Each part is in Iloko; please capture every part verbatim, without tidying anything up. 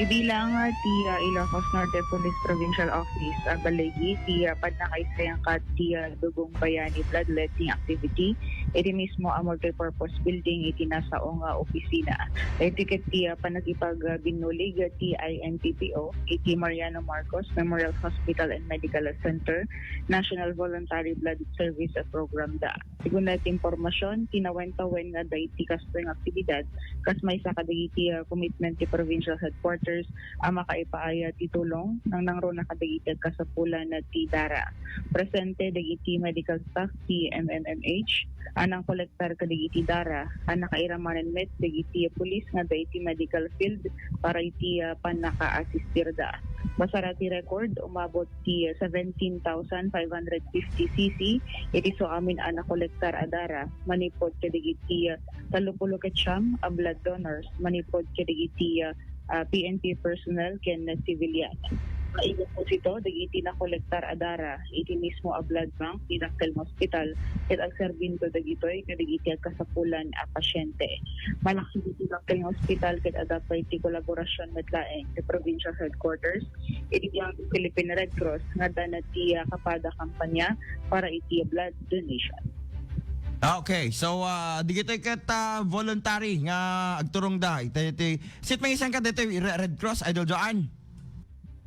Bilang, ah, ti, ah, Ilocos Norte Police Provincial Office, ah, baligi ti, ah, pannakaisayangkat ti, ah, Dugong Bayani Bloodletting Activity iti mismo a multipurpose building iti nasao nga opisina. Iti ket ti, ah, panagipag-, ah, binnulig ti I N P P O iti Mariano Marcos Memorial Hospital and Medical Center National Voluntary Blood Service Program da. Segun ti impormasyon, kinawentawen nga adda iti kastoy nga aktibidad, kas maysa kadagiti, ah, commitment ti provincial headquarters a makaipaay ti tulong, nangnangruna kadagiti agkasapulan ti dara. Presente dagiti medical staff ti M M M H a nangkolektar kadagiti dara, a nakairamanen met dagiti pulis nga adda iti medical field para iti, ah, pannakaasistirda. Basara ti record, umabot ti seventeen thousand five hundred fifty C C iti suamin a nakolektar a dara manipud kadagiti, ah, tallopulo ket siam a blood donors manipud kadagiti, ah, ah, P N P personnel ken civilian. Maideposito dagiti nakolektar a dara iti mismo a blood bank ti dakkel nga ospital ket agserbinto dagitoy kadagiti agkasapulan a pasyente. Malaksid iti dakkel nga ospital ket adda pay ti kolaborasion met laeng ti provincial headquarters iti Philippine Red Cross nga adda ti, ah, kapada kampanya para iti blood donation. Ah, okay. So, ah, digitoy ket, ah, voluntary nga agturongda. Iti, iti, sit mangisan ka dito, Re-, Red Cross, Idol Joan?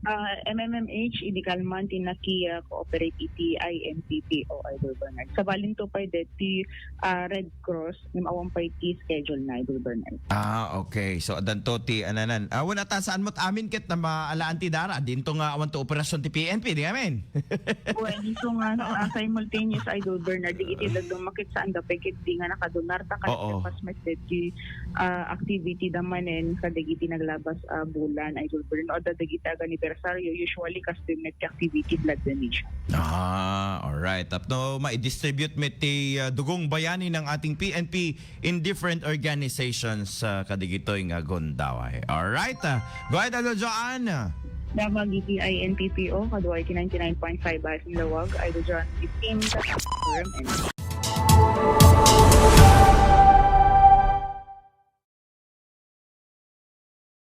Ah, M M M H, idi kalman ti naki, ah, cooperate iti I N P P O, Idol Bernard. Sabalinto pay deti, ah, Red Cross, ngem awan pay ti schedule na, Idol Bernard. Ah, okay. So, adanto ti ananan. Ah, wala ta saan mo't amin ket na maalaan ti dara. Dinto nga awan to operasyon ti P N P, di amin. Well, isu nga, ah, simultaneous, Idol Bernard, di iti dadong makit saan da pay ket di nga nakadonar ta kasi Oo. Pas met deti, ah, activity da manen kadagiti naglabas a bulan, Idol Bernard, o da dagiti ag-anibersaryo, usually kastoy met ti activity blood donation. Ah, alright. Tapno ma-distribute met ti, ah, dugong bayani ng ating P N P in different organizations, ah, kadigitoy nga gundaway. Alright. Ah, go ahead, Idol Joan. Damag iti I N P P O, kadua iti ninety-nine point five F M Lawag, Idol Joan, iti team sa Forum and